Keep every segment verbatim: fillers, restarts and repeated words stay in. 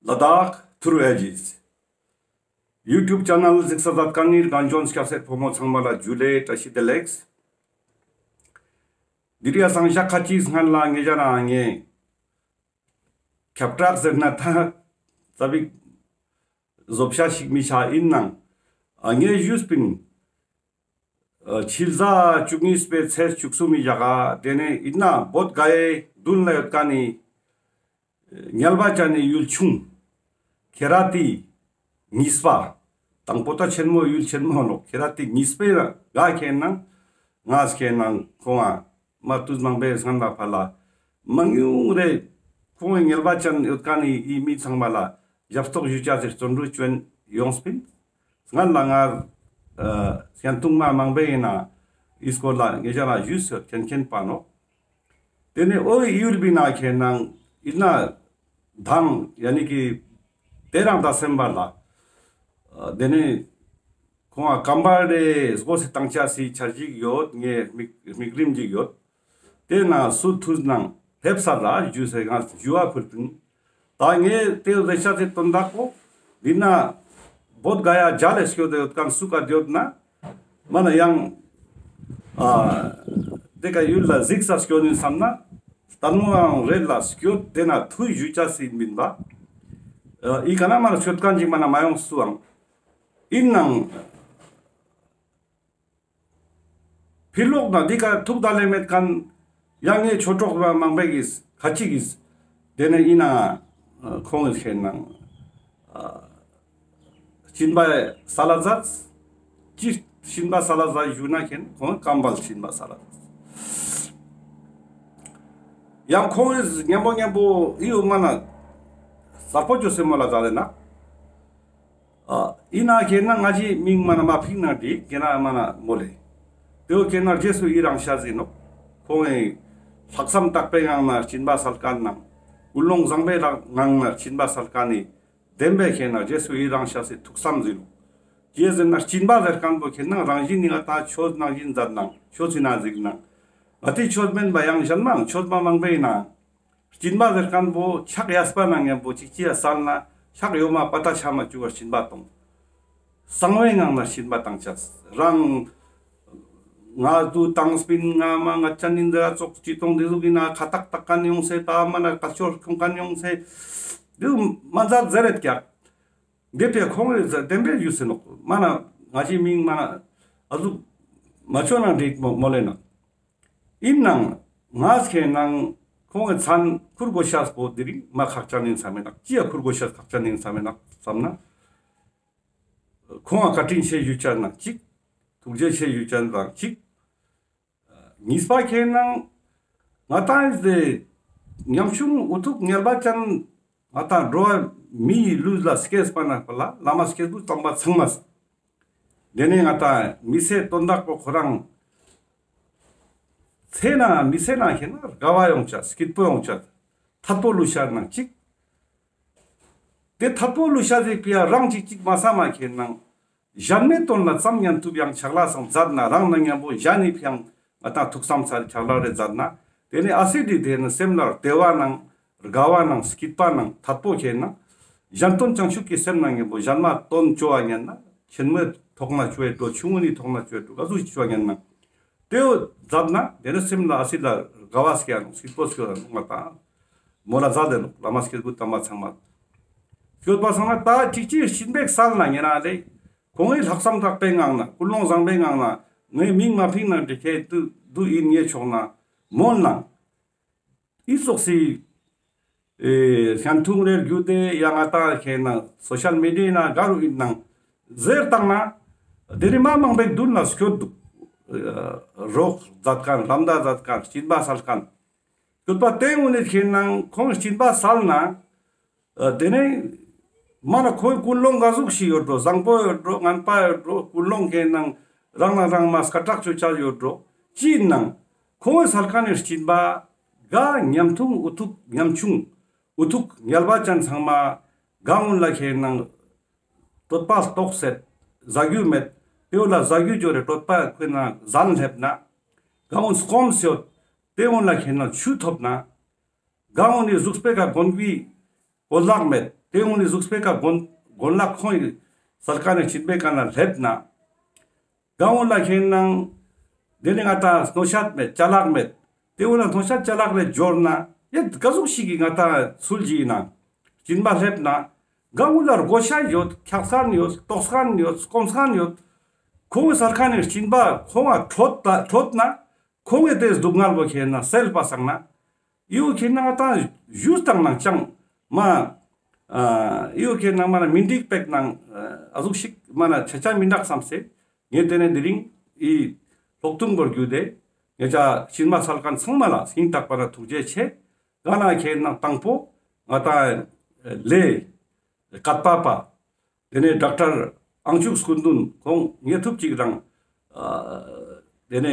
ལ་དྭགས་ཐུརུ་ཨེ་ཇིས་ཡུ་ཊུབ་ཆེ་ནལ་གཟིགས་ས་མཛད་མཁན་ནི་རྒན་གཞོན་སྐྱ་སེར་ཕོ་མོ་ཚང་མ་ལ་ཇུ་ལེ་བཀྲ་ཤིས་བདེ་ལེགས། འདི་རིང་ཡ་སང་ཞག་ཁ་ཅིག་སྔན་ལ་ངེ་ཞ་རང་ངེ་ཁྱབ་བསྒྲགས་ཟེར་ན་ད་ཙ་པིག་བཟོ་བྱ་ཞིག་མི་ཆ་ཡིན་ནང་ཨ་ངེ་ཞུས་པིན། ཨ་ཕྱི་ཟླ་བཅུ་གཉིས་པའི་ཚེས་བཅུ་གསུམ་མི་ཞག་ག་དེ་ནས་ཡིན་ན་བོད་ག་ཡའི་མདུན་ལ་ཡོད་མཁན་ནི་ངལ་བ་ཅན་ནི་ཡུལ་ཆུང་ཁེ་ར་ཏི་གཉིས་པ། དང་པོ་ད་ཆེན་མོ་ཡུལ་ཆེན་མོ་ནོག་ཁེ་ར་ཏི་གཉིས་པའི་ར་ག་ཁེ་ནང་ང་ཁེ་ནང་ཁོང་ང་མ་དུས་མང་པོའི་སྔན་ལ་ཕར་ལ་མང་ཉུང་རེ་ཁོང་ངི་ངལ་བ་ཅན་ཡོད་མཁན་ནི་ཨི་མི་ཚང་མ་ལ་ཞབས་ཏོག་ཞུ་བྱ་ཟེར་བརྩོན་འགྲུས་བྱོན་ཡོངས་པིན། སྔན་ལ་ང་ཨ་ཞན་ཐུང་མ་མང་པོ་ཡིན་ན་ཨི་སྐོར་ལ་ངེ་ཞ་ལ་ཞུས་ཡོད་མཁན་མཁན་པ་ནོག་དེ་ནས་ཨོ་ཡུལ་བི་ན་ཁེ་ནང་ཡིན་ན་དང་ཡ་ནི་ཀི་དེ་རང་ད་སེམས་པ་ལ་ཨ་དེ་ནས་ཁོང་ང་ཀམ་པ་ལ་སྒོ་སེ་བཏང་ཆ་སི་འཆར་གཞི་ཡོད། ངའི་དམིགས་དམིགས་རིམ་ཅིག་ཡོད། དེ་ན་སུ་ཐུགས་ནང་ཕེབས་ས་ལ་ཞུ་ཟེར་ང་ཞུ་བ་ཕུལ་པིན། ད་ངས་དེ་རེ་ཤ་ཚེ་དོན་དག་པོ་འདི་ན་བོད་ག་ཡ་རྒྱ་ལས་སྐྱོད་དེ་ཡོད་མཁན་སུ་ག་དེ་ཡོད་ན་མ་ན་ཡང་ཨ་དེ་ག་ཡུལ་ལ་གཟིགས་ས་སྐྱོད་ནི་བསམ་ན་ལྟད་མོའང་རེད་ལ་སྐྱོད་དེ་ན་ཐུགས་ཞུ་ཆ་སི་མིན་པ། ཨ་ཨི་ག་ན་མ་ན་སྐྱོད་མཁན་ཅིག་མ་ན་མ་ཡོང་སུའང་ཡིན་ནང་། ཕི་ལོག་ན་འདི་ཀ་ཐུག་ད་ལེ་མེད་མཁན་ཡང་ངའི་ཆོས་གྲོགས་མ་མང་པོ་གིས་ཁ་ཅིག་གིས་དེ་ནས་ཡིན་ན་ཁོང་གིས་ཁེ་ནང་སྦྱིན་པ་སལ་ལ་མཛད། ཅི་སྦྱིན་པ་སལ་ལ་མཛད་ཞུ་ན་ཁེ་ཁོང་ཀམ་པ་ལ་སྦྱིན་པ་སལ་ལ་མཛད། ཡང་ཁོང་གིས་མཉམ་པོ་མཉམ་པོ་ཨི་འོ་མ་ན་གསར་པོ་ཅོ་སེ་མོལ་ལ་མཛད་ལེ་ན། ཨ་ཡིན་ན་ཁེ་ན་ང་ཞི་མིང་མ་ན་མ་ཕིང་ན་འགྲིག་ཁེ་ན་མ་ན་མོལ་ལེ། དེ་བོ་ཁེ་ན་རྗེས་སུ་ཡི་རང་ཤ་ཟིན་ནོག་ཁོང་ངི་ལྷག་བསམ་དག་པའི་ངང་ན་སྦྱིན་པ་སལ་མཁན་ནང་ཀུན་སློང་བཟང་པོའི་ངང་ན་སྦྱིན་པ་སལ་མཁན་ནི་བདེན་པའི་ཁེ་ན་རྗེས་སུ་ཡི་རང་ཤ་ཟིན་ཐུགས་བསམ་ཟིན་ནོག་ཅི་ཟེར་ན་སྦྱིན་པ་ཟེར་མཁན་པོ་ཁེ་ན་རང་བཞིན་ནི་ང་ད་ཆོས་ནང་བཞིན་མཛད་ནང་ཆོས་སི་ན་གཟིགས་ནང་ང་དེ་ཆོས་མེན་པ་ཡང་གཞན་མང་ཆོས་མ་མང་པོའི་ནང་། སྦྱིན་པ་ཟེར་མཁན་པོ་ཕྱག་གཡས་པ་ནང་མཉམ་པོ་ཅིག་ཅི་ཡ་སལ་ན་ཕྱག་གཡོན་མ་པ་ཏ་ཆ་མ་བཅུག་པར་སྦྱིན་པ་གཏོང་། གསང་བའི་ངང་ན་སྦྱིན་པ་བཏང་ཆ་རང་། ང་དུ་བཏང་སྤིན་ང་མ་ང་ཅན་ནིན་ཟེར་ཙོགས་ཅི་གཏོང་དེ་ཟུག་གི་ན་ཁ་ཏག་ཏག་མཁན་ཡོང་སེ་ད་མ་ན་ཀ་ཆོར་ཁྱོང་མཁན་ཡོང་སེ། དུ་མ་མཛད་ཟེར་རེད་ཀྱག་དེ་པའི་ཁོང་རེ་ཟེར་བདེན་པའི་ཡུལ་ཟེར་ནོག་མ་ན་ང་ཞི་མིང་མ་ན་ཨ་ཟུག་མ་ཆོ་ན་འགྲིག་མོ་མོ་ལེ་ན། ཡིན་ནང་ང་ཁེ་ནང་ཁོང་གི་མཚན་ཁུར་དགོས་ཤེས་པོ་དེ་རིང་མ་ཁག་ཅན་ཡིན་བསམ་མེད་ནག་ཅི་ཡ་ཁུར་དགོས་ཤེས་ཁག་ཅན་ཡིན་བསམ་མེད་ནག་བསམ་ན། ཁོང་ང་བཀའ་དྲིན་ཆེ་ཞུ་ཅན་ནང་གཅིག་ཐུགས་རྗེ་ཆེ་ཞུ་ཅན་དང་གཅིག་གཉིས་པ་ཁེ་ནང་ང་ཏང་ཡིན་ཏེ་ཉམ་ཆུང་འུ་ཐུག་ངལ་བ་ཅན་ང་ཏང་འགྲོ་བ་མིའི་ལུས་ལ་སྐྱེས་པ་ན་པ་ལ་བླ་མ་སྐྱེས་བུ་དམ་པ་ཚང་མ་ས། དེ་ནས་ང་ཏང་མི་ཚེ་དོན་དག་པོ་ཁོ་རང་ཚེ་ན་མི་ཚེ་ན་ཁེ་ན་དགའ་བ་ཡོང་ཆ་སྐྱིད་པོ་ཡོང་ཆ་ཐད་པོ་ལུས་ཤ་ནང་གཅིག་དེ་ཐད་པོ་ལུས་ཤ་ཟེར་པི་ཡ་རང་གཅིག་གཅིག་མ་ས་མ་ཁེ་ནང་གཞན་མའི་དོན་ལ་ཙམ་ཉན་ཐུབ་ཡང་ཆག་ལ་སང་མཛད་ན་རང་ན་མཉམ་པོ་གཞན་ནི་ཕི་ཡང་ང་ཏང་ཐུགས་བསམ་ཚར་ཆག་ལ་རེ་མཛད་ན་དེ་ནས་ཨ་སི་དེ་དེ་ནི་སེམས་ལ་བདེ་བ་ནང་དགའ་བ་ནང་སྐྱིད་པ་ནང་ཐད་པོ་ཁེ་ནང་གཞན་དོན་བྱང་ཆུབ་ཀྱི་སེམས་ནང་མཉམ་པོ་གཞན་མ་དོན་བཅོ་བ་ཉན་ན་ཆེན་མོའི་ཐོག་ན་བཅོ་ཡེ་འགྲོ་ཆུང་ངུ་ནི་ཐོག་ན་བཅོ་ཡེ་འགྲོ་ག་ཟུག་ཅིག་བཅོ་བ་ཉན་ན། དེའོ་མཛད་ན་དེ་ནི་སེམས་ལ་ཨ་སི་ལ་དགའ་བ་སྐྱེ་ནོག་སྐྱིད་པོ་སྐྱེ་ནོག་ང་ཏང་མོ་ལ་མཛད་དེ་ནོག་བླ་མ་སྐྱེས་བུ་དམ་པ་ཚང་མ། སྐྱོད་པ་སང་ན་ད་ཅིག་ཅིག་སྦྱིན་པ་སལ་ན་ཉེ་རང་ལེ། ཁོང་ངི་ལྷག་བསམ་དག་པའི་ངང་ན་ཀུན་སློང་བཟང་པོའི་ངང་ན་ངའི་མིང་མ་ཕིང་ན་འགྲིག་ཁེ་དུ་དུ་ཡིན་ངེ་ཆོག་ན་མོན་ན། ཨི་ཙོགས་སི་ཨེ་ཤན་ཐུང་རེར་རྒྱུ་དེ་ཡང་ང་ཏང་ཁེ་ན་སོ་ཤལ་མི་ཌི་ཡ་ན་ག་རུ་ཡིན་ནང་ཟེར་བཏང་ན་དེ་རིང་མ་མང་པོའི་མདུན་ལ་སྐྱོད་འདུག་ཨ་རོགས་མཛད་མཁན་ལམ་ད་མཛད་མཁན་སྦྱིན་པ་སལ་མཁན་སྐྱོད་པ་དེ་ངུ་ནི་ཁེ་ནང་ཁོང་སྦྱིན་པ་སལ་ན་ཨ་དེ་ནས་མ་ན་ཁོའི་ཀུན་སློང་ག་ཟུག་ཞིག་ཡོད་འགྲོ་བཟང་པོ་ཡོད་འགྲོ་ངན་པ་ཡོད་འགྲོ་ཀུན་སློང་ཁེ་ནང་རང་ན་རང་མ་སྐད་གྲགས་ཆོད་ཆ་ཡོད་འགྲོ་ཅི་ཡིན་ནང་ཁོང་ངི་སལ་མཁན་ནི་སྦྱིན་པ་ག་ཉམ་ཐུང་འུ་ཐུག་ཉམ་ཆུང་འུ་ཐུག་ངལ་བ་ཅན་ཚང་མ་ག་འུན་ལ་ཁེ་ནང་དོད་པ་ལྟོགས་སེད་ཟ་རྒྱུ་མེད་དེ་འུ་ལ་ཟ་རྒྱུ་འབྱོར་རེ་དོད་པ་ཁོས་ན་ཟན་སླེབས་ན་ག་འུན་སྐོམ་སེད་དེ་འུན་ལ་ཁེ་ནང་ཆུ་ཐོབ་ན་ག་འུན་ནི་གཟུགས་པོའི་ཀ་གོན་གི་གོ་ལག་མེད། ཏེ་འུ་ནི་ཟུགས་པེ་ཀ་གོན་གོན་ལག་ཁོང་ངི་སལ་ཁན་ནི་སྦྱིན་པའི་ཀ་ནེ་ལེབ་ན། གང་འུ་ལ་ཁེན་ན་ཏེ་ནེ་ང་ཏང་སྣོ་ཤད་མེད་ཅ་ལག་མེད། ཏེ་འུ་ལ་སྣོ་ཤད་ཅ་ལག་ལེ་འབྱོར་ན་ཡ་ཀ་ཟུག་ཞིག་གི་ང་ཏང་ཚུལ་ཞིག་ཨིན་ན་སྦྱིན་པ་ལེབ་ན། གང་འུ་ལ་དགོས་ཤ་ཡོད། འཁྱགས་ཁན་ཡོད། ལྟོགས་ཁན་ཡོད། སྐོམ་ཁན་ཡོད། ཁོང་ངི་སལ་ཁན་ནི་སྦྱིན་པ་ཁོང་ང་ཁྲོད་ད་ཁྲོད་ན་ཁོང་ངི་ཏེ་སྡུག་བསྔལ་བོ་ཁེན་ན་སེལ་བ་སང་ན། ཡུ་ཁེན་ན་ང་ཏང་ཞུས་ཏང་ན་ཅང་མ། ཨ་ཡུ་ཁེན་ན་མ་ན་མི་འགྲིག་པེག་ནང་ཨ་ཟུག་ཞིག་མ་ན་ཆ་ཆ་མི་འདུག་སམ་སེ། ངས་ཏེ་ནེ་དེ་རིང་ཨི་ལོག་ཐུང་བོར་གྱུད་དེ་ངེད་ཅག་སྦྱིན་པ་སལ་ཁན་ཚང་མ་ལ་སྙིང་ཐག་པ་ནེ་ཐུགས་རྗེ་ཆེ། ག་ན་ཁེན་ན་དང་པོ་ང་ཏང་ལེ་ཀད་པ་པ། ཏེ་ནེ་ཌོག་ཊར་ཨང་ཅུག་སྐུ་མདུན་ཁོང་ངེ་ཐུབ་ཅིག་རང་ཨ་ཏེ་ནེ་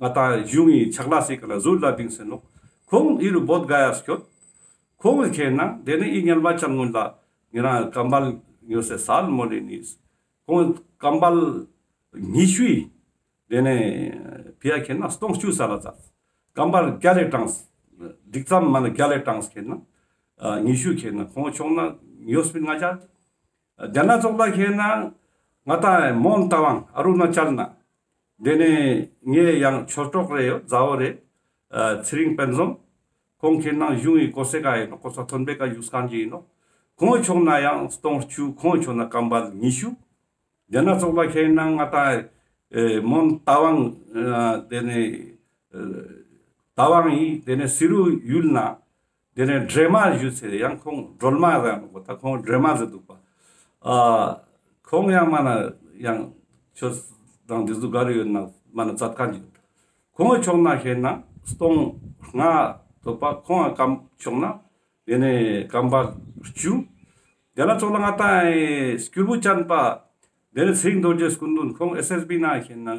ང་ཏང་གཞུང་ངི་ཕྱག་ལས་སི་ཀ་ལ་ཟུར་ལ་བིང་སེ་ནོག། ཁོང་ཨི་རུ་བོད་ག་ཡ་སྐྱོད། ཁོང་ངི་ཁེན་ན་ཏེ་ནེ་ཨི་ཉལ་བ་ཅན་ངུན་ལ་ཉེ་རང་ཀམ་བལ་ཉོས་སེ་སལ་མོལ་ལེ་ནི། ཁོང་ཀམ་བལ་ཉི་ཤུ་ཡི་ཏེ་ནེ་ཕི་ཡ་ཁེན་ན་སྟོང་བཅུ་སལ་ལ་ཙ། ཀམ་བལ་རྒྱལ་ལེ་དྲངས། འགྲིག་ཙམ་མ་ན་རྒྱལ་ལེ་དྲངས་ཁེན་ན་ཨ་ཉི་ཤུ་ཁེན་ན་ཁོང་ཕྱོགས་ན་ཉོས་པིན་ང་ཅག། ཏེ་ན་ཙོགས་ལ་ཁེན་ན་ང་ཏང་མོན་རྟ་དབང་ཨ་རུ་ན་ཅལ་ན། ཏེ་ནེ་ངའི་ཡང་ཆོས་གྲོགས་རེ་ཡོད་མཛའ་བོ་རེ། ཨ་ཚེ་རིང་དཔལ་འཛོམས། ཁོང་ཁེན་ན་གཞུང་ངི་གོ་སེ་ག་ཨིན་ནོག། གོ་ས་ཐོན་པེ་ཀ་ཞུགས་ཁན་ཅིག་ཨིན་ནོག། ཁོང་ཕྱོགས་ན་ཡང་སྟོང་བཅུ། ཁོང་ཕྱོགས་ན་ཀམ་བལ་ཉི་ཤུ། ཏེ་ན་ཙོགས་ལ་ཁེན་ན་ང་ཏང་ཨེ་མོན་རྟ་དབང་ཨ་ཏེ་ནེ་ཨེ་རྟ་དབང་ཡི་ཏེ་ནེ་སི་རུ་ཡུལ་ན་ཏེ་ནེ་སྒྲོལ་མ་ཞུ་ཚེ་ཡང་ཁོང་སྒྲོལ་མ་ཟེར་ནོག་པ། ད་ཁོང་སྒྲོལ་མ་ཟེར་འདུག་པ། ཨ་ཁོང་ཡང་མ་ན་ཡང་ཆོས་དང་འདི་ཚོ་ག་རུ་ཡོད་ན་མ་ན་མཛད་ཁན་ཅིག། ཁོང་ཕྱོགས་ན་ཁེན་ན་སྟོང་ལྔ་ཐོབ་པ། ཁོང་ཀམ་ཕྱོགས་ན་ཏེ་ནེ་ཀམ་བལ་བཅུ། ཏེ་ན་ཙོགས་ལ་ང་ཏང་ཨེ་སྐྱུར་བུ་ཅན་པ་ཏེ་ནེ་ཚེ་རིང་རྡོ་རྗེ་སྐུ་མདུན་ཁོང་ཨེས་ཨེས་བི་ན་ཁེན་ན་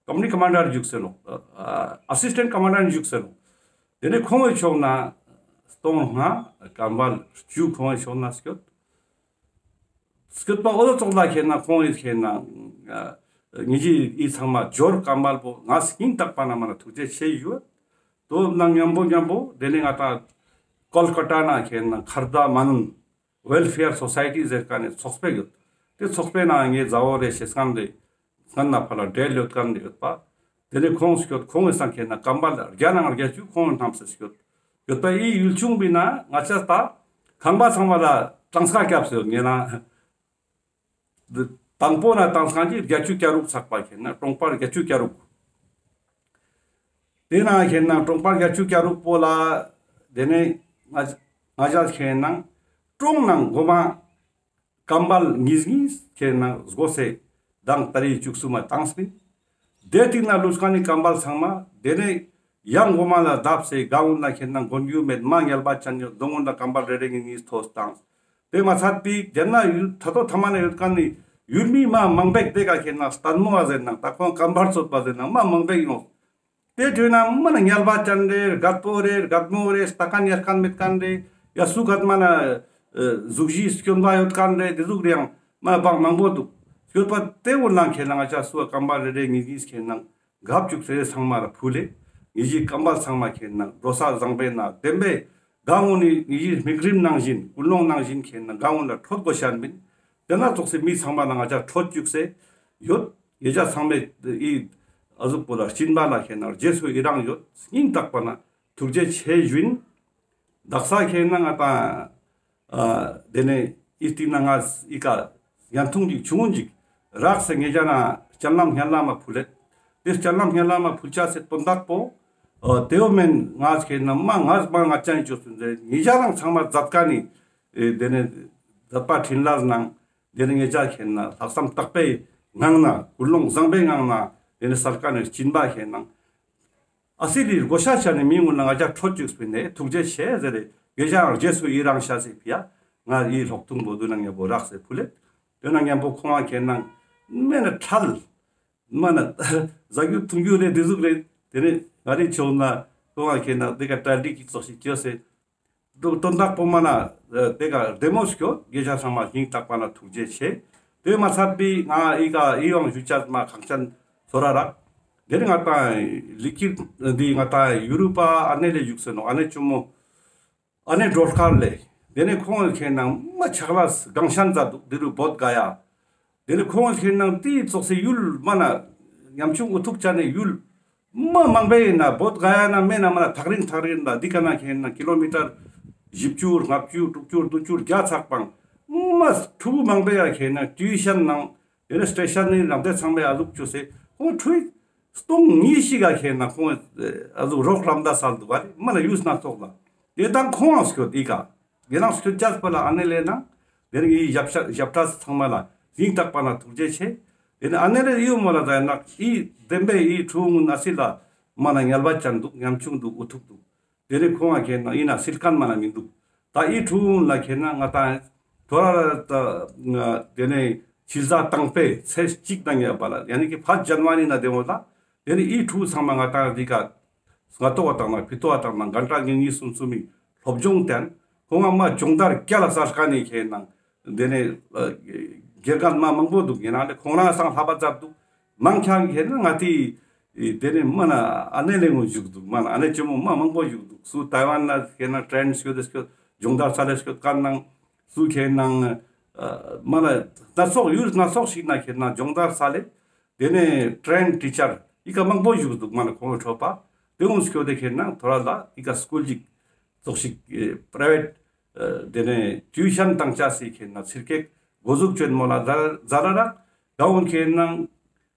ཀམ་པ་ནི་ཀ་མན་ཌར་ཞུགས་སེ་ནོག། ཨ་ཨ་སིས་ཊེན་ཊ་ཀ་མན་ཌར་ཞུགས་སེ་ནོག། ཏེ་ནེ་ཁོང་ངི་ཕྱོགས་ན་སྟོང་ལྔ་ཀམ་བལ་བཅུ་ཁོང་ངི་ཕྱོགས་ན་སྐྱོད། སྐྱོད་པ་འོ་ཙོགས་ལ་ཁེན་ན་ཁོང་ངི་ཁེན་ན་ཨ་ངེ་ཅི་ཨི་ཚང་མ་འབྱོར་ཀམ་བལ་པོ་ང་སྙིང་ཐག་པ་ནེ་མ་ན་ཐུགས་རྗེ་ཆེ་ཞུ། དོ་ན་ཉམ་པོ་ཉམ་པོ་ཏེ་ནེ་ང་ཏང་ཀོལ་ཀ་ཏ་ན་ཁེན་ན་ཁར་དྭ་མ་ནུན་ཝེལ་ཕེར་སོ་སའི་ཊི་ཟེར་ཁན་ནི་ཚོགས་པ་ཡོད། ཏེ་ཚོགས་པའི་ནང་ངའི་མཛའ་བོ་རེ་ཤེས་ཁན་རེ་སྔན་ན་ཕར་ལ་འབྲེལ་ཡོད་ཁན་རེ་ཡོད་པ། ཏེ་ནེ་ཁོང་སྐྱོད་ཁོང་ངི་སང་ཁེན་ན་ཀམ་བལ་བརྒྱ་ནང་བརྒྱད་ཅུ་ཁོང་ངི་ཐམས་སེ་སྐྱོད་ཡོད་པ། ཨི་ཡུལ་ཆུང་པའི་ནང་ང་ཅག་ད་ཁང་པ་ཚང་མ་ལ་གྲངས་ཀ་རྒྱབ་སེ་ཡོད། ངེ་ན་དང་པོ་ན་གྲངས་ཀ་ཅིག་བརྒྱད་ཅུ་གྱ་དྲུག་ཚག་པ་ཁེན་ན་གྲོང་པ་བརྒྱད་ཅུ་གྱ་དྲུག། ཏེ་ན་ཁེན་ན་གྲོང་པ་བརྒྱད་ཅུ་གྱ་དྲུག་པོ་ལ་ཏེ་ནེ་ང་ང་ཅག་ཁེན་ན་གྲོང་ནང་གོ་མ་ཀམ་བལ་ཉིས་ཉིས་ཁེན་ན་སྒོ་སེ་དང་ཏ་རིག་བཅུ་གསུམ་མ་བཏངས་པིན། ཏེ་སྟིང་ན་ལུས་ཁན་ནི་ཀམ་བལ་ཚང་མ་ཏེ་ནེ་ཡང་གོ་མ་ལ་བརྡབས་སེ་གང་འུན་ན་ཁེན་ན་གོན་རྒྱུ་མེད་མ་ཉལ་བ་ཅན་ཡོད་དོང་འུན་ན་ཀམ་བལ་རེ་རེ་ཉིས་ཉིས་ཐོས་བཏངས། ཏེ་མ་ཚད་པའི་ཏེ་ན་ཡུལ་ད་དོ་ཐ་མ་ན་ཡོད་ཁན་ནི་ཡུལ་མི་མ་མང་པེག་ཏེ་ཀ་ཁེན་ན་ལྟད་མོ་བ་ཟེར་ནང་ད་ཁོང་ཀམ་བལ་རྩོད་པ་ཟེར་ནང་མ་མང་པེག་ཡོང་། ཏེ་ཐོས་ན་མ་ན་ཉལ་བ་ཅན་རེ་རྒད་པོ་རེ་རྒད་མོ་རེ་ལྟ་ཁན་ཉར་ཁན་མེད་ཁན་རེ་ཡ་སུ་གད་མ་ན་ཨ་གཟུགས་གཞི་སྐྱོན་པ་ཡོད་ཁན་རེ་ཏེ་ཟུག་རེ་ཡང་མ་བག་མང་པོ་འདུག། སྐྱོད་པ་ཏེ་འུན་ལ་ཁེན་ན་ང་ཅག་སུ་ཀམ་བལ་རེ་རེ་ཉིས་ཉིས་ཁེན་ན་གབ་བཅུག་སེ་ཚང་མ་ལ་ཕུལ་ལེ། ངེ་ཅི་ཀམ་བལ་ཚང་མ་ཁེན་ན་འགྲོ་ས་བཟང་པོའི་ནང་བདེན་པའི་གང་འུན་ནི་ངེ་ཅི་མིག་རིམ་ནང་བཞིན་ཀུན་སློང་ནང་བཞིན་ཁེན་ན་གང་འུན་ལ་ཁྲོད་དགོས་ཤན་མིན། ཏེ་ན་ཙོགས་སེ་མི་ཚང་མ་ལ་ང་ཅག་ཁྲོད་བཅུག་སེ་ཡོད། ངེ་ཅག་ཚང་མས་ཨི་ཨ་ཟུག་པོ་ལ་སྦྱིན་པ་ལ་ཁེན་ན་རྗེས་སུ་ཡི་རང་ཡོད། སྙིང་ཐག་པ་ནེ་ཐུགས་རྗེ་ཆེ་ཞུ་ཨིན། དག་ས་ཁེན་ན་ང་ཏང་ཨ་ཏེ་ནེ་ཨི་སྟིང་ན་ང་ཨི་ཀ་ཡན་ཐུང་ཅིག་ཆུང་ངུན་ཅིག་རག་སེ་ངེ་ཅག་ན་སྤྱན་ལམ་སྙན་ལམ་མ་ཕུལ་ལེད། ཏེ་སྤྱན་ལམ་སྙན་ལམ་མ་ཕུལ་ཆ་སེ་དོན་དག་པོ་ཨ་ཏེའོ་མེན་ང་ཁེན་ན་མ་ང་མ་ང་ཅང་ཅོ་སུན་ཟེར་ངེ་ཅག་རང་ཚང་མ་མཛད་ཁན་ནི་ཨེ་ཏེ་ནེ་མཛད་པ་འཕྲིན་ལས་ནང་ཏེ་ནེ་ངེ་ཅག་ཁེན་ན་ལྷག་བསམ་དག་པའི་ངང་ན་ཀུན་སློང་བཟང་པོའི་ངང་ན་ཏེ་ནེ་སལ་ཁན་ནི་སྦྱིན་པ་ཁེན་ན་ཨ་སི་ལི་དགོས་ཤ་ཆ་ནི་མི་འུན་ལ་ང་ཅག་ཁྲོད་བཅུག་པིན་ནེ་ཐུགས་རྗེ་ཆེ་ཟེར་རེ་ངེ་ཅག་རང་རྗེས་སུ་ཡི་རང་ཤ་སེ་ཕི་ཡ་ང་ཨི་ལོག་ཐུང་བོ་དུ་ན་ཉམ་པོ་རག་སེ་ཕུལ་ལེད། ཏེ་ན་ཉམ་པོ་ཁོང་ང་ཁེན་ན་མེ་ན་ཁྲལ་མ་ན་ཟ་རྒྱུ་འཐུང་རྒྱུ་རེ་ཏེ་ཟུག་རེ་ཏེ་ནེ་ང་རེ་ཆོག་ན་ཁོང་ང་ཁེན་ན་ཏེ་ཀ་གྲ་སྒྲིག་གི་ཙོགས་ཤིག་ཅོས་སེ། དོན་དག་པོ་མ་ན་ཏེ་ཀ་བདེ་མོ་སྐྱོད། ངེ་ཅག་ཚང་མ་སྙིང་ཐག་པ་ནེ་ཐུགས་རྗེ་ཆེ། ཏེ་མ་ཚད་པའི་ང་ཨི་ཀ་ཨི་ཡོང་ཞུ་ཅས་མ་ཁང་ཆེན་ཚོར་ར་རག། ཏེ་ནེ་ང་ཏང་ལི་ཀིར་འདི་ང་ཏང་ཡུ་རུ་པ་ཨ་ནེ་ལེ་ཞུགས་སེ་ནོག། ཨ་ནེ་ཆུ་མོ་ཨ་ནེ་སྒྲོལ་དཀར་ལེ། དེ་ནས་ཁོང་ཁེ་ན་མ་ཆག་ལས་གང་ཤན་ཛད་དུག། དེ་རུ་བོདྷ་ག་ཡ། དེ་ནས་ཁོང་ཁེ་ན་དེ་ཙོགས་སི་ཡུལ་མ་ན་ཉམ་ཆུང་འུ་ཐུག་ཆ་ནས་ཡུལ་མ་མང་པོ་ཡིན་ན་བོདྷ་ག་ཡ་ན་མེད་ན་མ་ན་ཐག་རིང་ཐག་རིང་ལ་འདི་ཀ་ན་ཁེ་ན་ཀི་ལོ་མི་ཊར་བཞི་བཅུ་ལྔ་བཅུ་དྲུག་ཅུ་བདུན་ཅུ་བརྒྱ་ཚག་པང་མ་ཕྲུ་གུ་མང་པོ་ཡ་ཁེ་ན་ཊིའུ་ཤན་ནང་དེ་ནས་སི་ཊེ་ཤན་ནི་རང་སྡེ་ཚང་མའི་ཨ་ཟུག་ཅོས་སེ་ཁོང་ཕྲུ་གུ་སྟོང་ཉིས་ཤིག་ག་ཁེ་ན་ཁོང་ཨ་ཟུག་རོགས་རམ་ད་སལ་དུག་པ་ལེ། མ་ན་ཡུལ་སྣ་ཚོགས་ལ་དེ་དང་ཁོང་ཨ་སྐྱོད་འདི་ཀ་དེ་རང་སྐྱོད་ཅས་པ་ལ་ཨ་ནེ་ལེ་ནང་དེ་རིང་ཨི་ཞབས་ཞབས་ཁྲ་ཚང་མ་ལ་སྙིང་ཐག་པ་ན་ཐུགས་རྗེ་ཆེ། དེ་ནས་ཨ་ནེ་ལེ་ཡུ་མོ་ལ་ཟ་ན་ཨི་བདེན་པའི་ཨི་ཕྲུ་གུ་ཨ་སི་ལ་མ་ན་ངལ་བ་ཅན་དུག། ཉམ་ཆུང་དུག། འུ་ཐུག་དུག། དེ་ནས་ཁོང་ང་ཁེ་ན་ཨིན་ན་སིལ་ཁན་མ་ན་མི་དུག། ད་ཨི་ཕྲུ་གུ་ལ་ཁེ་ན་ང་ཏང་ཐོ་ར་ལ་ད་དེ་ནས་ཕྱི་ཟླ་དང་པོའི་ཚེས་གཅིག་ནང་ཡ་བ་ལ་ཡ་ནི་ཀི་ཕར་ཇན་ཝ་རི་ན་དེ་མོ་ལ་དེ་ནས་ཨི་ཕྲུ་གུ་ཚང་མ་ང་ཏང་འདི་ཀ་སྔ་ཏོག་བ་དང་ན་ཕི་ཏོག་བ་དང་ན་གན་ཊ་ཉིས་ཉིས་སུམ་སུམ་མི་སློབ་སྦྱོང་བསྟན། ཁོང་ང་མ་སྦྱོང་བརྡར་རྒྱལ་ལ་སར་ཁན་ནི་ཁེ་ན་དེ་ནས་ཨ་དགེ་རྒན་མ་མང་པོ་དུག། ཡིན་ན་ལེ་ཁོང་རང་སང་ལྷ་པ་ཛད་དུག། མང་ཆེ་ཁེ་ན་ང་ཏི་དེ་ནས་མ་ན་ཨ་ནེ་ལེ་ངོ་ཞུགས་དུག། མ་ན་ཨ་ནེ་ཆེན་མོ་མ་མང་པོ་ཞུགས་དུག། སུ་ཏའེ་ཝན་ན་ཁེ་ན་ཊྲེན་སྐྱོད་དེ་སྐྱོད་སྦྱོང་བརྡར་ས་ལེ་སྐྱོད་ཁན་ནང་སུ་ཁེ་ན་ཨ་མ་ན་སྣ་ཚོགས་ཡུལ་སྣ་ཚོགས་ཤིག་ན་ཁེ་ན་སྦྱོང་བརྡར་ས་ལེ་དེ་ནས་ཊྲེན་ཊི་ཆར་ཨི་ཀ་མང་པོ་ཞུགས་དུག། མ་ན་ཁོང་གི་འཕྲོ་པ་དེ་ངོ་སྐྱོད་དེ་ཁེ་ན་ཐོ་ར་ལ་ཨི་ཀ་སྐུལ་ཅིག་ཙོགས་ཤིག་པྲའི་ཝེཊ་དེ་ནས་ཊིའུ་ཤན་བཏང་ཆ་སི་ཁེ་ན་ཚིར་ཀེག་འགོ་འཛུགས་ཅོ་ཡིན་མོ་ལ་ཛ་ཛ་ར་རག། ད་འོན་ཁེ་ན་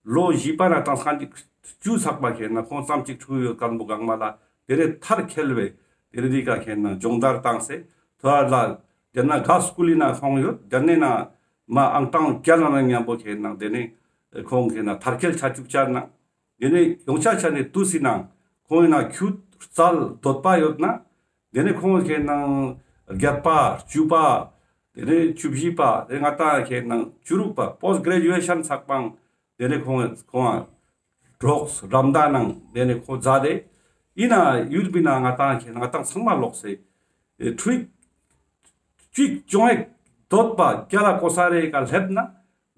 ལོ་བཞི་པ་ན་བཏང་ཁན་ཅིག་བཅུ་ཚག་པ་ཁེ་ན་ཁོང་ཙམ་ཅིག་ཕྲུ་གུ་ཡོད་ཁན་བོ་གང་མ་ལ་དེ་ནས་མཐར་འཁྱོལ་བའི་དེ་ནས་འདི་ཀ་ཁེ་ན་སྦྱོང་བརྡར་བཏང་སེ་ཐོ་ར་ལ་དེ་ན་ག་སྐུལ་ལི་ན་ཁོང་ཡོད། དེ་ནས་ན་མ་ཨང་གྲངས་བརྒྱ་ལ་ན་མཉམ་པོ་ཁེ་ན་དེ་ནས་ཁོང་ཁེ་ན་མཐར་འཁྱོལ་ཆ་ཅུག་ཅ་ན། དེ་ནས་ཡོང་ཆ་ཆ་ནས་དུས་སི་ནང་ཁོང་ཡིན་ན་ཁྱུ་རྩལ་འདོད་པ་ཡོད་ན། དེ་ནས་ཁོང་ཁེ་ན་བརྒྱད་པ་བཅུ་པ་དེ་ནས་བཅུ་བཞི་པ་དེ་ང་ཏང་ཁེ་ན་བཅུ་དྲུག་པ་པོསྟ་གྲེ་ཇུ་ཨེ་ཤན་ཚག་པང་དེ་ནས་ཁོང་ཁོང་གྲོགས་རམ་ད་ནང་དེ་ནས་ཁོང་ཛད་དེ་ཡིན་ན་ཡུལ་པི་ན་ང་ཏང་ཁེ་ན་ང་ཏང་ཚང་མ་ལོག་སེ་ཨེ་ཕྲུ་གུ་ཅིག་ཅོང་ཨེ་འདོད་པ་རྒྱལ་ལ་གོ་ས་རེ་ཀ་སླེབས་ན།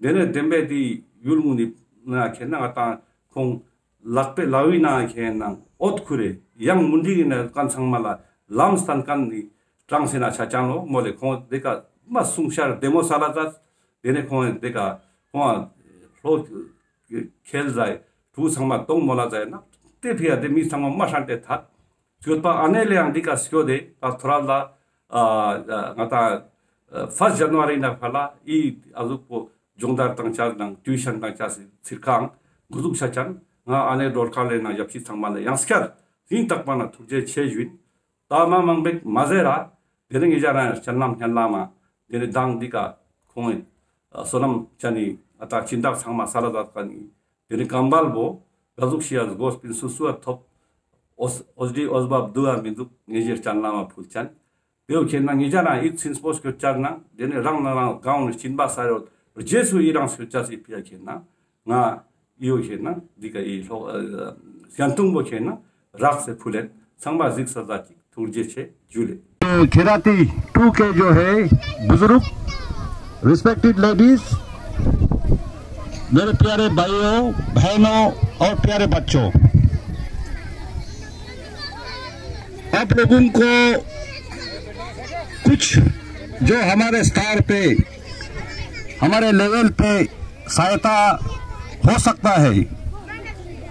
དེ་ནས་བདེན་པའི་དེ་ཡུལ་ངུ་ནི་ན་ཁེ་ན་ང་ཏང་ཁོང་ལག་པའི་ལག་པའི་ན་ཁེ་ན་འོད་ཁུ་རེ་ཡང་མུན་དི་ཡིན་ན་ཀན་ཚང་མ་ལ་ལམ་སྟན་ཀན་ནི་གྲངས་སེ་ན་ཆ་ཅང་ལོ་མོ་ལེ་ཁོང་དེ་ཀ་མ་གསུང་ཤར་བདེ་མོ་ས་ལ་ཛད། དེ་ནས་ཁོང་དེ་ཀ་ཁོང་ལྷོ་ཁེལ་ཛད་ཕྲུ་གུ་ཚང་མ་གཏོང་མོ་ལ་ཛད་ན་དེ་ཕི་ཡ་དེ་མི་ཚང་མ་མ་ཧྲན་ཏེ་ཐད། སྐྱོད་པ་ཨ་ནེ་ལེ་ཡང་འདི་ཀ་སྐྱོད་དེ་ད་ཐོ་ར་ལ་ཨ་ང་ཏང་ཨ་ཕརསྟ་ཇན་ཝ་རི་ན་ཕ་ལ་ཨི་ཨ་ཟུག་པོ་སྦྱོང་བརྡར་བཏང་ཆ་དང་ཊིའུ་ཤན་བཏང་ཆ་སི་ཚིར་ཁང་འགོ་འཛུགས་ཆ་ཅན་ང་ཨ་ནེ་སྒྲོལ་དཀར་ལེ་ན་ཡབ་ཤི་ཚང་མ་ལ་ཡང་སྐྱར་སྙིང་ཐག་པ་ན་ཐུགས་རྗེ་ཆེ་ཞུ་ཡིན། ད་མ་མང་པོ་མ་ཟེར་ར་དེ་རིང་ངེད་ཅག་རང་སྤྱན་ལམ་སྙན་ལམ་མ་དེ་རིང་མདང་འདི་ཀ་ཁོང་ཨ་བསོད་ནམས་ཅན་ནི་ཨ་ད་སྦྱིན་བདག་ཚང་མ་ས་ལ་ད་ཀ་ནི་དེ་ནི་ཀམ་བལ་བོ་ག་ཟུག་ཤི་ཡ་སྒོ་སྤིན་སུ་སུ་ཨ་ཐོབ། ཨོས་ཨོས་ཌི་ཨོས་བབ་དུ་ཨ་མི་འདུག། ངེད་ཅག་སྤྱན་ལམ་མ་ཕུལ་ཅན། དེའོ་ཁེ་ན་ངེད་ཅག་རང་ཡིད་ཚིམ་པོ་སྐྱོད་ཅར་ན་དེ་ནི་རང་ན་རང་གང་ནི་སྦྱིན་པ་ས་ཡོད་རྗེས་སུ་ཡི་རང་སྐྱོད་ཅ་སི་ཕི་ཡ་ཁེ་ན་ང་ཡོ་ཁེ་ན་འདི་ཀ་ཡི་ལྷོ་ཨ་ཞན་ཏུང་བོ་ཁེ་ན་རག་སེ་ཕུལ་ལེན་ཚང་མ་གཟིགས་ས་ཟ་ཅིག། ཐུགས་རྗེ་ཆེ་ཇུ་ལེ། खिराती टू के जो है बुजुर्ग, रिस्पेक्टेड लेडीज, मेरे प्यारे भाइयों, बहनों और प्यारे बच्चों, आप लोगों को कुछ जो हमारे स्तर पे, हमारे लेवल पे सहायता हो सकता है।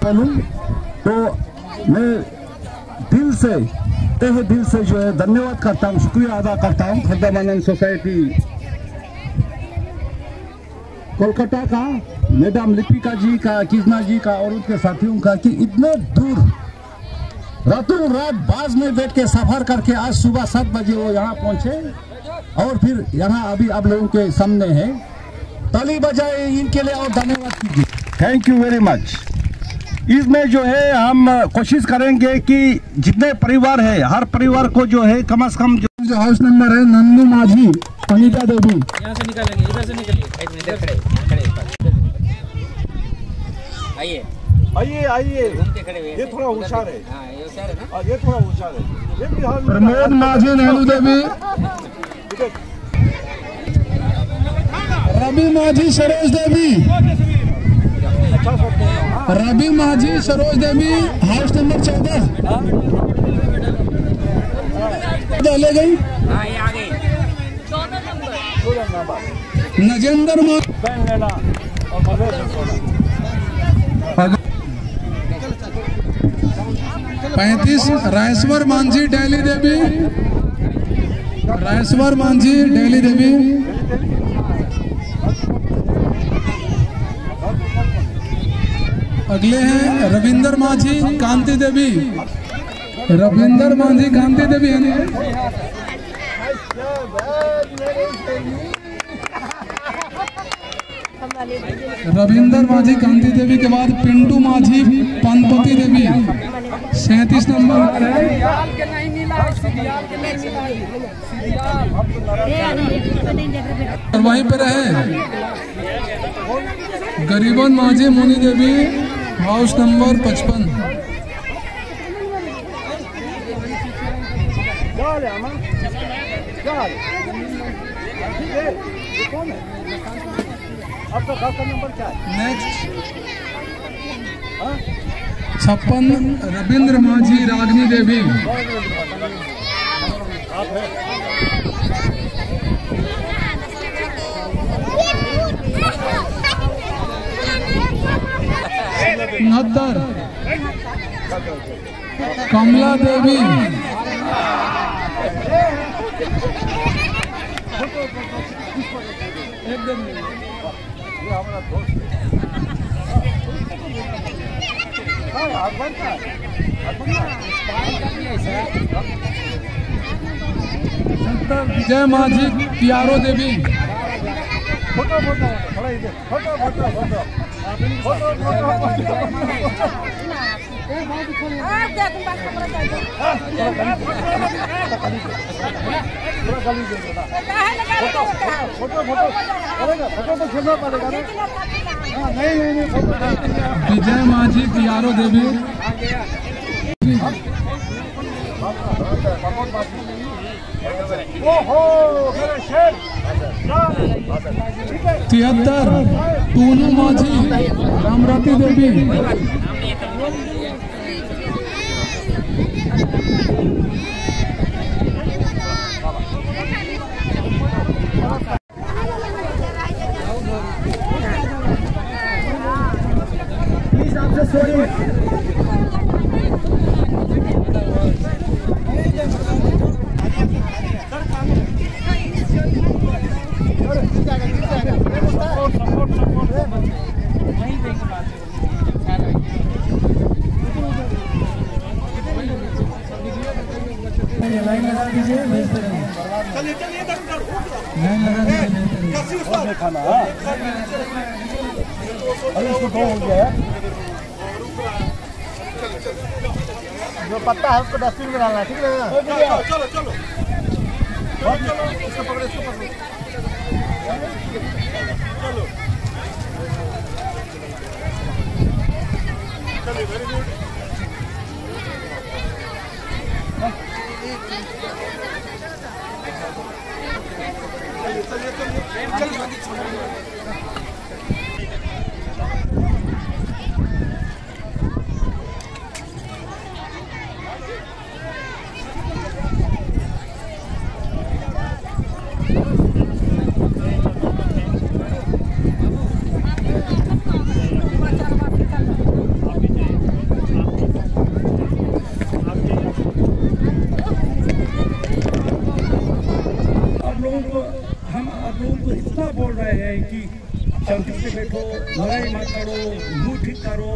बोलूं तो मैं दिल से, तहे दिल से जो है धन्यवाद करता हूँ, शुक्रिया अदा करता हूँ खोर्दा मानन सोसाइटी कोलकाता का, मैडम लिपिका जी का, कृष्णा जी का और उनके साथियों का कि इतने दूर रातों रात बस में बैठ के सफर करके आज सुबह सात बजे वो यहाँ पहुँचे और फिर यहाँ अभी आप लोगों के सामने है। ताली बजाए इनके लिए और धन्यवाद कीजिए। Thank you very much। इसमें जो है हम कोशिश करेंगे कि जितने परिवार है हर परिवार को जो है कम से कम जो जो हाउस नंबर है नंदू माझी, अनिता देवी। यहाँ से निकालेंगे, इधर से निकलिए। एक मिनट, खड़े, खड़े। आइए। आइए, आइए। घूम के खड़े हुए। ये थोड़ा होशियार है। हाँ, ये होशियार है ना? हाँ, ये थोड़ा होशियार है। ये भी हाल प्रमोद माझी, नंदू देवी। रवि माझी, सरोज देवी। रवि माझी, सरोज देवी, हाउस नंबर चौदह। ले गई। हाँ, ये आ गई। नजेंद्र मा-, पैंतीस, राजेश्वर मांझी, डेली देवी। राजेश्वर मांझी, डेली देवी। अगले हैं रविंदर मांझी, कांति देवी। रविंदर मांझी, कांति देवी है। रविंदर मांझी, कांति देवी के बाद पिंटू मांझी, पनपति देवी, सैंतीस नंबर। और वहीं पे रहे गरीबन मांझी, मुनि देवी, हाउस नंबर पचपन। आपका घर का नंबर क्या है? नेक्स्ट। हाँ? छप्पन, रविंद्र मांझी, रागनी देवी। आप है। उनहत्तर, कमला देवी। ये हमारा दोस्त है। हाँ, हर बार का है। हर बार का है। सत्तर, विजय मांझी, पियारो देवी। फोटो, फोटो, थोड़ा इधर। Photo, photo, photo. Photo, photo, photo. Photo, photo. अरे, फोटो तो खींचना पड़ेगा ना। हाँ, नहीं, नहीं, नहीं, फोटो नहीं। विजय मांझी, पियारो देवी। ओहो, मेरे शेर। तिहत्तर, टूनू मांझी, रामरती देवी। प्लीज, आपसे सॉरी। लाइन लगा दीजिए, भेजते रहिए। लाइन लगा दीजिए, भेजते रहिए। और इसको दो हो गया है। जो पत्ता है उसको डस्टबिन में डालना है, ठीक है? चलो, चलो, चलो। चलो, चलो, इसको पकड़ो, इसको पकड़ो। चलो। चलिए, very good। आप लोगों को, हम आप लोगों को इतना बोल रहे हैं कि शांति से बैठो, लड़ाई मत करो, मुंह ठीक करो।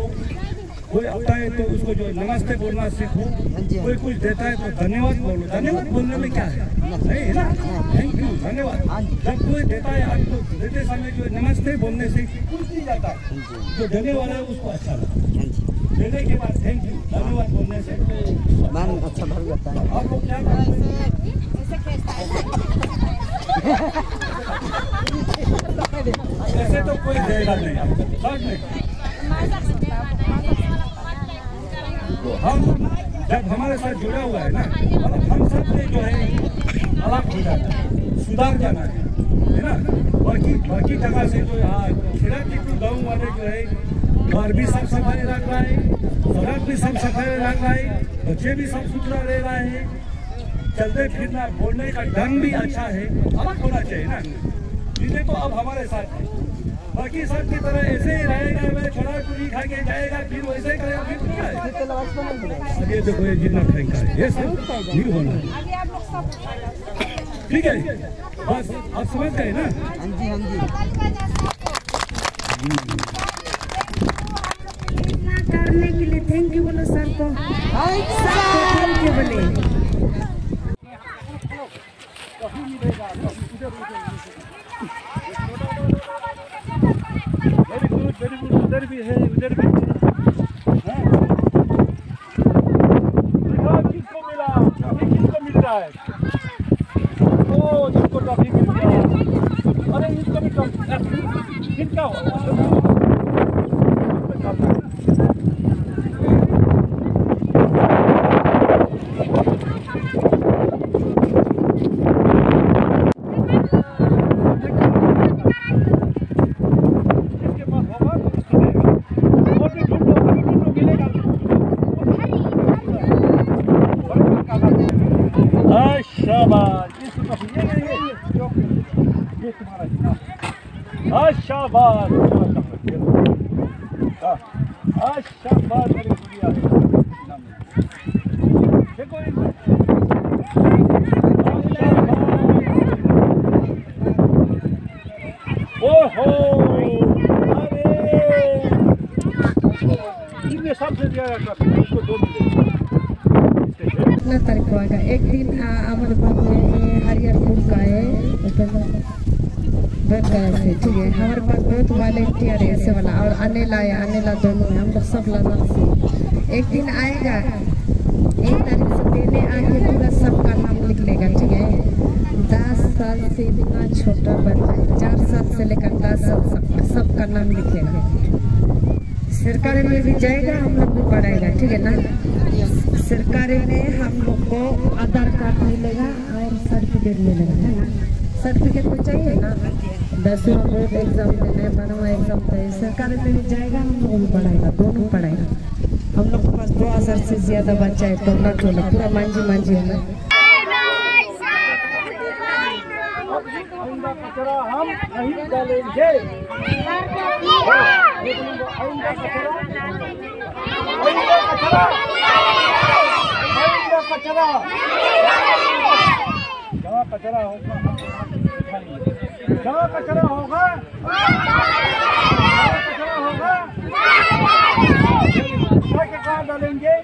कोई आता है तो उसको जो नमस्ते बोलना सीखो। हाँ जी, हाँ। कोई कुछ देता है तो धन्यवाद बोलो। धन्यवाद बोलने में क्या है? नहीं। नहीं है ना? हाँ। Thank you, धन्यवाद। हाँ जी। जब कोई देता है आपको, देते समय जो नमस्ते बोलने से कुछ नहीं जाता है। हाँ जी। जो देने वाला है उसको अच्छा लगता है। हाँ जी। देने के बाद thank you, धन्यवाद बोलने से मन अच्छा भर जाता है। आप लोग क्या करते हैं? ऐसे तो कोई देगा नहीं आपको, सच में। तो हम, जब हमारे साथ जुड़ा हुआ है ना, मतलब हम सब ने जो है अलग हो जाना है, सुधार जाना है, है ना? बाकी, बाकी जगह से जो है, खिरा टिकू गाँव वाले जो है, घर भी साफ सफाई रख रहा है, सड़क भी साफ सफाई रख रहा है, बच्चे भी साफ सुथरा रह रहा है, चलते फिरना, बोलने का ढंग भी अच्छा है, अलग होना चाहिए ना। ये तो अब हमारे साथ है। बाकी सब की तरह ऐसे ही रहेगा, मैं छोला पूरी खा के जाएगा, फिर वैसे ही करेगा, फिर क्या है? ये देखो, ये जितना फेंका है, ये सब नहीं होना है। ठीक है, बस आप समझ गए ना? हाँ जी, हाँ जी। इतना करने के लिए थैंक यू बोलो सर को। सबको थैंक यू बोले। Very good, very good. उधर भी है, उधर भी है। हाँ। दिखाओ किसको मिला, अभी किसको मिलता है? ओ, जिसको ट्रॉफी मिल गया। अरे, इसको भी ट्रॉफी, किसका हो? हाँ, शाबाश। ये तुम्हारा। हाँ, शाबाश। हाँ, हाँ, शाबाश, मेरी गुड़िया। देखो इनको। हाँ, शाबाश। ओहो, अरे। इनमें सबसे ज्यादा ट्रॉफी, इसको दो मिले। इतना तारीख को आएगा। एक दिन, आ, हमारे पास में ये हरिहरपुर का है, उपेंद्र, बहुत गया से, ठीक है। हमारे पास बहुत वॉलंटियर है ऐसे वाला, और अनिला है, अनिला दोनों है, हम लोग सब लद्दाख से। एक दिन आएगा, एक तारीख से पहले आके पूरा सबका नाम लिख लेगा, ठीक है। दस साल से इतना छोटा बच्चा है, चार साल से लेकर दस साल तक, सबका नाम लिखेगा। सरकारी में भी जाएगा, हम लोग भी पढ़ाएगा, ठीक है ना। सरकारी में हम लोग को आधार कार्ड मिलेगा और सर्टिफिकेट मिलेगा, है ना। सर्टिफिकेट तो चाहिए ना, दसवां बोर्ड एग्जाम देना है, बारहवां एग्जाम देना है, सरकारी में भी जाएगा, हम लोग भी पढ़ाएगा, दोनों पढ़ाएगा। हम लोग के पास दो हजार से ज्यादा बच्चा है, टोला टोला, पूरा मांझी मांझी है ना। आइंदा कचरा हम नहीं डालेंगे। आइंदा कचरा, आइंदा कचरा, आइंदा कचरा। जहाँ कचरा होगा, हम उठाएंगे। जहाँ कचरा होगा, जहाँ कचरा होगा, उठा के कहाँ डालेंगे?